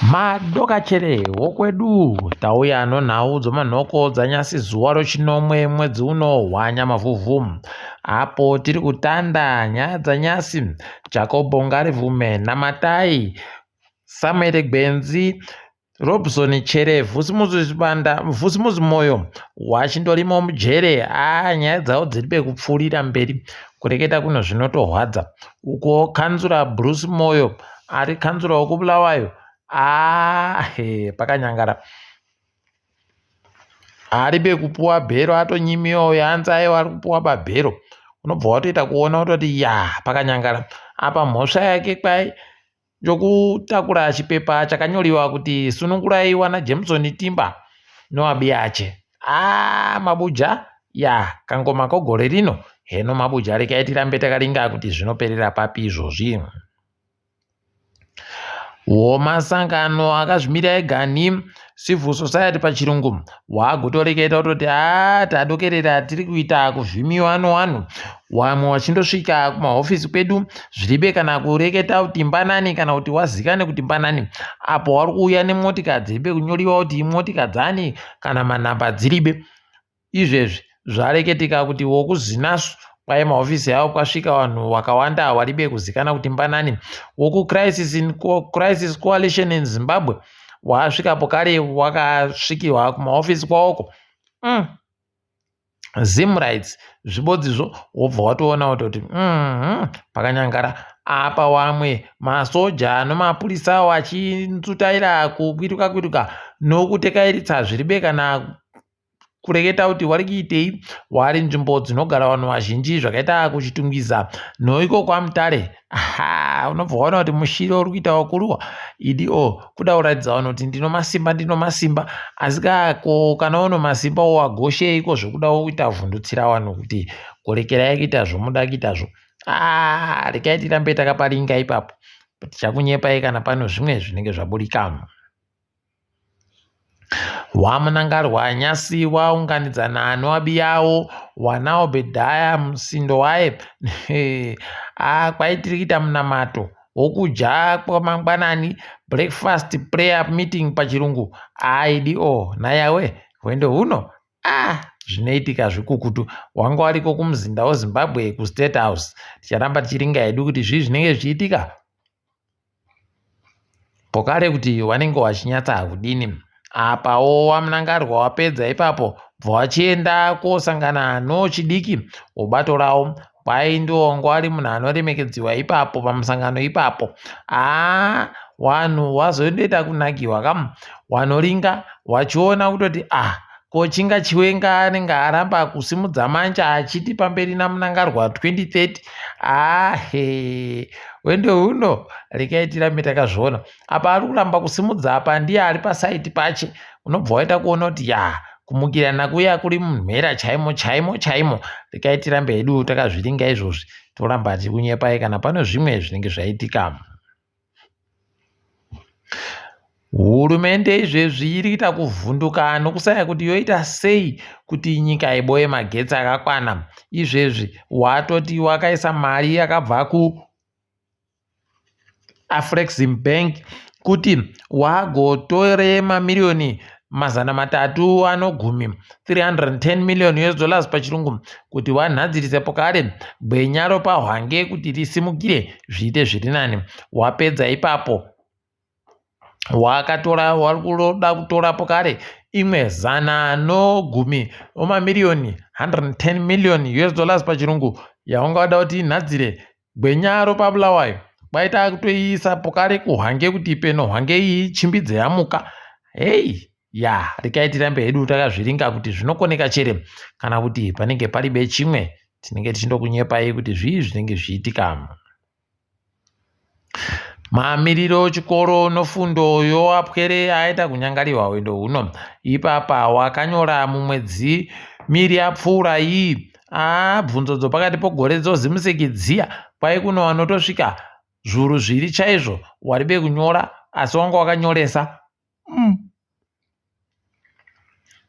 Madokachere wokwedu tauya nonhau dzomanhoko dzanyasi zuva rochinomwe mwedzi uno hwanyamavhuvhu. Apo tiri kutanda nyaya dzanyasi Jakobho Ngarivhume Namatai Samuel Gwenzi Robson Chere Vusimuzi Sibanda Vusimuzi Moyo wachindorimo mujere haa nyaya dzavo dziri pekupfuurira mberi kureketa kuno zvinotorwadza uko kanzura Bruce Moyo ari kanzura wekuBulawayo haa pakanyangara Aribe kupuwa bhero atonyimiwa uyo hanzi aiwa ari kupuwa pabhero unobva watoita kuona wototi ya pakanyangara apa mhosva yake kwai yokutakura chipepa chakanyoriwa kuti sunungurai wana Jameson Timba noabiyache aa mabuja ya kangoma kogore rino heno mabuja rekai tirambe takaringa kuti zvinoperera papi izvozvi. Womasangano akazvimira ega nhi civil society pachirungu wagutoreketa kutoti haa tadokerera tiri kuita kuvhimiwa nowanhu wamwe wachindosvika kumahofisi kwedu zviribe kana kureketa kuti mbanani kana kuti wazikane kuti mbanani apo wari kuuya nemotika dziribe kunyoriwa kuti imotika dzani kana manhamba dziribe Izvezvi zvareketika kuti wokuZinasu kwaye mahofisi avo kwasvika vanhu wakawanda waribe kuzikana kuti mbanani. WokuCrisis in Crisis Coalition in Zimbabwe wasvikapo kare wakasvikirwa kumahofisi kwawoko. Mm. ZimRights zvibodzizvo wobva watoona wototi mm -hmm, pakanyangara apa wamwe masoja nomapurisa awo achinzutaira kukwituka kwituka nokutekairitsa zviribe kana kureketa kuti wari kuitei wari nzvimbo dzinogara vanhu vazhinji zvakaita kuchitungwiza noiko kwamutare ha unobva waona kuti mushiro uri kuita wakuruwa idi o kuda kuratidza vanhu kuti ndino masimba ndino masimba asi kako kana uno masimba wagosheiko zvekuda kuita vhundutsira vanhu kuti korekerai kuita zvomuda kuitazvo ah rekai tirambe takaparinga ipapo tichakunyepai kana pano zvimwe zvinenge zvaburikamo WaMnangarwa nyasi waunganidzana noabiyawo wanaObhedhaya musindo waye haa kwai tiri kuita munamato wokudya kwamangwanani breakfast prayer meeting pachirungu aidi o oh, nayawe hwendo huno ah zvinoitika zvikukutu wanga wariko kumuzinda wezimbabwe kustate house ticharamba tichiringa hedu kuti zvii zvinenge zvichiitika Pokare kuti wanenge wachinyatsa kudini apawo waMnangarwa wapedza ipapo bva wachienda kosangana nochidiki wobato rawo kwai ndiwo wanga wari munhu anoremekedziwa ipapo pamusangano ipapo haa wanhu wazoendoita kunakiwa kamu wanoringa wachiona kutoti ah Ko chinga Chiwenga anenge aramba kusimudza manja achiti pamberi naMnangarwa 2030 ah he hwendo huno rekai tirambe takazviona apa ari kuramba kusimudza apa ndiye ari pasaiti pache unobva waita kuona kuti ya kumukirana kuya kuri mumhera chaimo chaimo chaimo rekai tirambe hedu takazviringa izvozvi toramba tichikunyepai kana pane zvimwe zvinenge zvaitika. Hurumende izvezvi iri kuita kuvhunduka nokusaya kuti yoita sei kuti nyika iboye magetsi akakwana. Izvezvi watoti wakaisa mari yakabva kuAfrexim Bank kuti wagotore mamiriyoni 310, 310 million US dollars pachirungu kuti wanhadzirise pokare gwenya ropaHwange kuti risimukire zviite zviri nani. Wapedza ipapo wakatora wari kuda kutora pokare imwe 110 wemamiriyoni 110 million US dollars pachirungu yaunga wada kuti inhadzire Gwenya ropaBulawayo kwaita kutoiisa pokare kuHwange kuti peno Hwange iyi chimbidze yamuka. Heyi ya rekai tirambe hedu takazviringa kuti zvinokoneka chere kana kuti panenge paribe chimwe tinenge tichindokunyepai kuti zvii zvinenge zvichiitika. Mamiriro chikoro nofundo yoapwere aita kunyangariwa hwendo huno. Ipapa wakanyora mumwedzi miri yapfuura iyi Haa bvunzo dzopakati pogore dzozimuseki dziya kwai kuno wanotosvika zvuru zviri chaizvo waribe kunyora asi wanga wakanyoresa mm.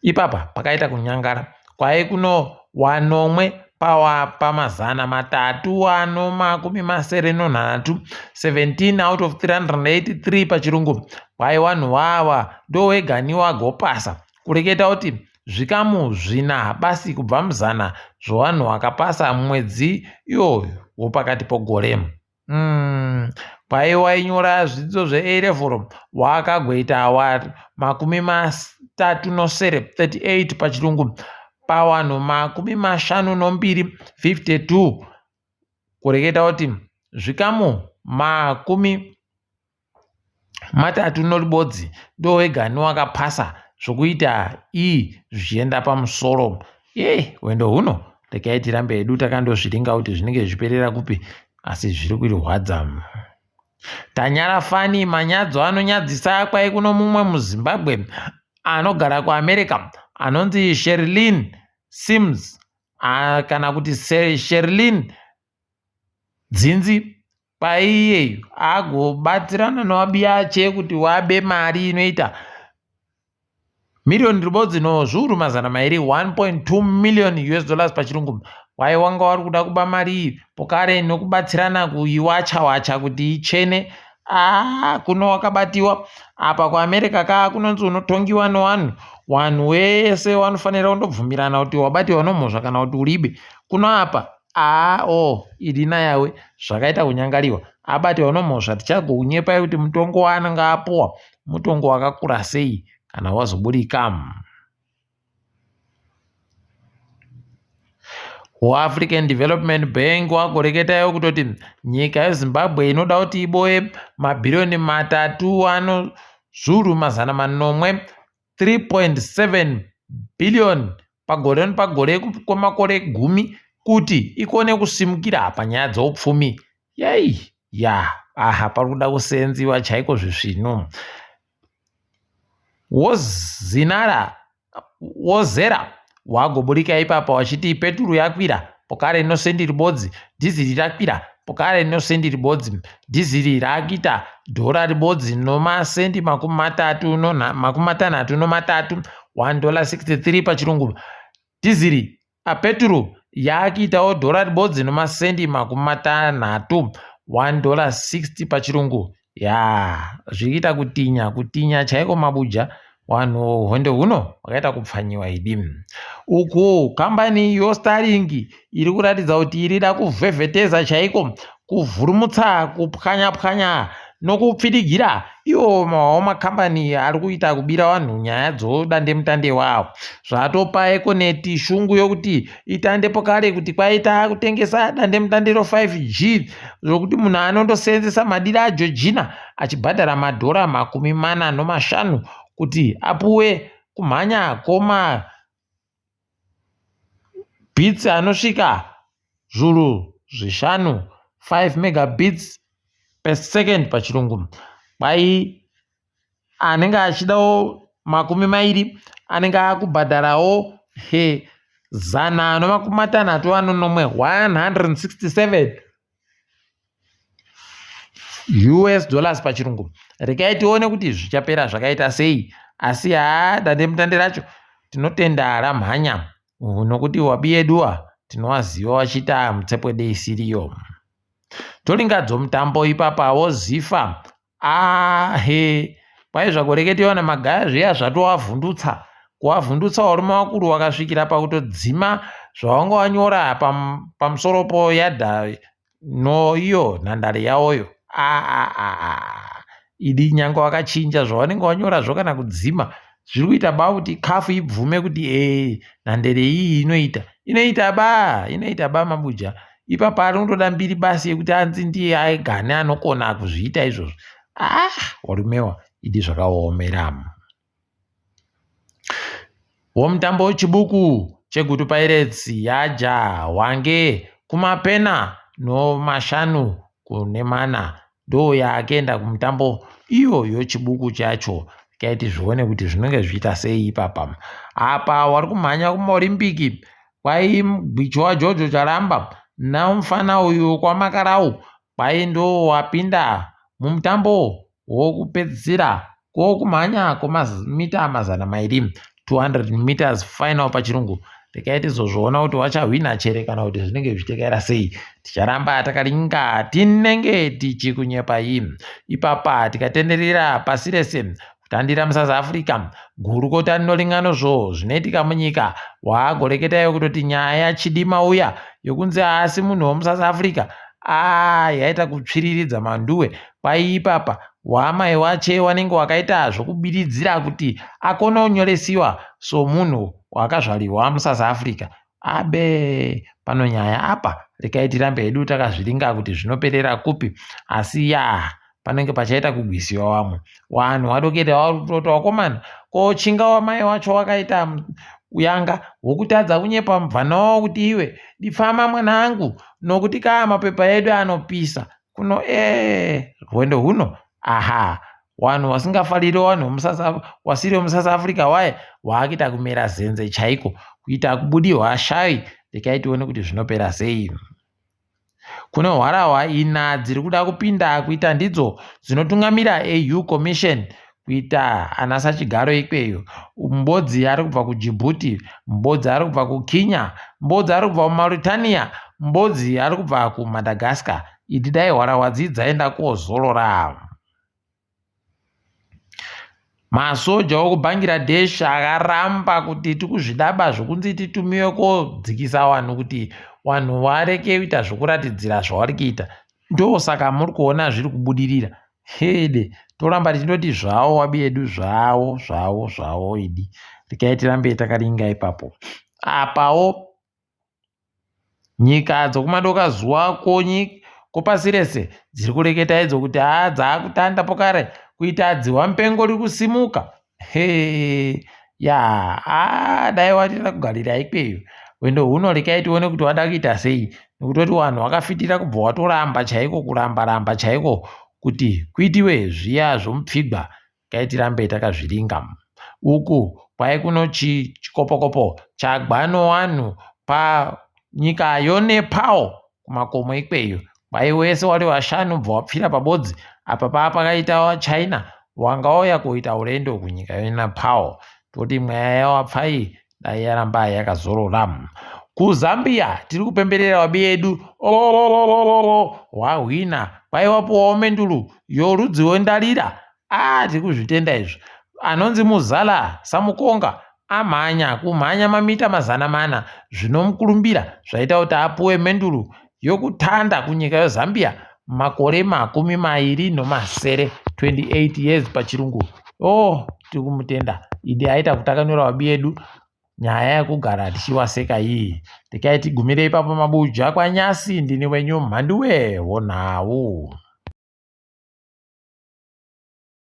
Ipapa pakaita kunyangara kwai kuno wanomwe Pamazana matatu ano makumi masere nonhanhatu, 17 out of 383 pachirungu, kwai wanhu wawa ndowegani wagopasa, kureketa kuti zvikamu zvina basi kubva muzana zvowanhu wakapasa mumwedzi iwoyo wopakati pogore. Kwai wainyora zvidzidzo zveA level wakagoita 37, 38 pachirungu, pawanhu 52, 52, kureketa kuti zvikamu 31 ndowegani wakapasa zvokuita E zvichienda pamusoro. Yei, hwendo huno regai tirambe hedu takandozviringa kuti zvinenge zvichiperera kupi, asi zviri kurwadza. Tanyara fani manyadzo anonyadzisa kwai kuno mumwe muZimbabwe anogara kuAmerica anonzi Sherilyn Sims kana kuti Sherilyn Dzinzi kwaiye agobatsirana nowabiyache kuti wabe mari inoita miriyoni ribodzi nozviuru 200, 1.2 million US dollars pachirungu. Kwai wanga wari kuda kuba mari iyi pokare nokubatsirana kuiwacha wacha kuti ichene. Aa kuno wakabatiwa apa kuAmerica ka kunonzi unotongiwa nowanhu wanhu wese wanofanira kundobvumirana kuti wabatiwa nomhosva kana kuti uribe. Kuno apa aa o idina yawe zvakaita kunyangariwa abatiwa nomhosva tichagokunyepai kuti mutongo waanenge apuwa mutongo wakakura sei kana wazoburika. WeAfrican Development Bank wagoreketawo kutoti nyika yeZimbabwe inoda kuti iboye mabhiriyoni matatu ano zviuru 700, 3.7 billion pagore nepagore kwemakore 10 kuti ikone kusimukira panyaya dzeupfumi. Yei ya aha pari kuda kusenziwa chaiko zvisvinu. Wozinara wozera wagoburika ipapa wachiti peturu yakwira pokare inosendi ribodzi dhiziri rakwira pokare inosendi ribodzi dhiziri rakuita dhora ribodzi nomasendi 63, $1.63 pachirungu. Dhiziri Peturu yakuitawo dhora ribodzi nomasendi 60, $1.60 pachirungu. Yaa zviri kuita kutinya kutinya chaiko mabuja wanhu hwendo huno hwakaita kupfanyiwa idi. Uku kambani yoStarlink iri kuratidza kuti irida kuvhevheteza chaiko kuvhurumutsa kupwanya pwanya nokupfidigira iwo mawawo makambani ari kuita kubira vanhu nyaya dzodandemutande wawo. Zvatopa Econet shungu yokuti itandepo kare kuti kwaita kutengesa dandemutande ro 5G rokuti munhu anondoseenzesa madira aJojina achibhadhara madhora 45 kuti apuwe kumhanya koma bits anosvika zviuru zvishanu, 5 megabits per second pachirungu. Kwai anenge achidawo 20 anenge akubhadharawo 167 167 US dollars pachirungu. Regai tione kuti zvichapera zvakaita sei, asi haa dandemutande racho tinotenda ramhanya nokuti wabi yeduwa tinowaziva wachiita mutsepwede isiriyo. Toringa dzomutambo ipapa wozifa ahe kwai zvagoreketewa namagaya zviya zvatovavhundutsa kuvavhundutsa varume vakuru vakasvikira pakutodzima zvavanga wanyora pamusoro poyadha noiyo nhandare yavoyo aa idi nyange wakachinja zvavanenge wanyorazvo kana kudzima zviri kuita ba kuti kafu ibvume kuti ee nhandare iyi inoita inoita ba inoita ba mabuja ipapa ari kundoda mbiri basi yekuti anzi ndiye aigane anokona kuzviita izvozvo. Ah warumewa idi zvakaomera. Womutambo wechibuku cheGutu Pirates yaja Hwange kumapena nomashanu kune mana ndoyaakenda kumutambo iyo yochibuku chacho. Regai tizvione kuti zvinenge zvichiita sei ipapa. Apa wari kumhanya kumaOlimpiki kwai mugwicho waJojo Charamba nomufana uyu kwaMakarau kwai ndowapinda mumutambo wokupedzisira kwokumhanya kwemamita 200, 200 meters final pachirungu. Regai tizozviona kuti wachahwina chere kana kuti zvinenge zvichitekaira sei. Ticharamba takaringa tinenge tichikunyepai. Ipapa tikatenderera pasi rese kutandira muSouth Africa gurukota rinoringanozvo zvinoitika munyika waagoreketaiwo kutoti nyaya Chidima uya yokunzi haasi munhu wemuSouth Africa aa yaita kutsviriridza manduwe kwai ipapa waamai wache wanenge wakaita zvokubiridzira kuti akone kunyoresiwa somunhu wakazvarirwa muSouth Africa abe pano nyaya apa rekai tirambe hedu takazviringa kuti zvinoperera kupi asi ya panenge pachaita kugwisiwa wamwe wanhu wadoketa wakutoti wakomana ko chinga wamai wacho wakaita uyanga wokutadza kunyepa mubvana wawo kuti iwe dipfama mwanangu nokuti kaa mapepa edu anopisa kuno ee rwendo huno aha wanhu wasingafariri wanhu wasiri wemusouth africa waye waakuita kumera zenze chaiko kuita kubudirwa shavi rekai tione kuti zvinopera sei Kune hwarahwa ina dziri kuda kupinda kuita ndidzo dzinotungamira AU Commission kuita ana sachigaro ikweyo. Mbodzi ari kubva kuDjibouti, Mbodzi ari kubva kuKenya, Mbodzi ari kubva kuMauritania, Mbodzi ari kubva kuMadagascar. Idi dai hwarahwa dzi dzaenda kozorora. Masoja okuBangladesh akaramba kuti tikuzvidaba zvokunzi titumiwe kodzikisa vanhu kuti vanhu vareke kuita zvokuratidzira zvavari kuita. Ndosaka muri kuona zviri kubudirira. Hede toramba tichindoti zvawo wabi edu zvawo zvawo zvawo idi. Regai tirambe takaringa ipapo. Apawo Nyika dzokumadoka zuva kwopasi rese dziri kureketa idzo kuti haa dzaakutanda pokare kuita dzihwa mupengo riri kusimuka hee ya haa dai watoenda kugarira ikweyo hwendo huno rekai tione kuti wada kuita sei nekutoti vanhu vakafitira kubva watoramba chaiko kuramba ramba chaiko kuti kuitiwe zviya zvomupfigwa Regai tirambe takazviringa. Uku kwai kuno chikopokopo chagwa nowanhu panyika yoNepal kumakomo ikweyo. Kwai wese wari washanu bva wapfira pabodzi. Apa paa pakaita China wanga wauya koita urendo kunyika yoNepal. Toti mweya yawapfai dai yaramba yakazorora. KuZambia tiri kupemberera wabi yedu wahwina kwai wapuwawo menduru yorudzi wendarira Ah, tiri kuzvitenda izvo. Anonzi Muzala Samukonga amhanya kumhanya mamita 400 zvinomukurumbira zvaita kuti apuwe menduru yokutanda kunyika yeZambia makore 27, 28 years pachirungu. Oh, tiri kumutenda. Idi aita kutakanura wabi yedu nyaya yekugara tichiwaseka iyi. Rekai tigumire ipapo mabuja kwanyasi ndini wenyu Mhanduwe wonhau.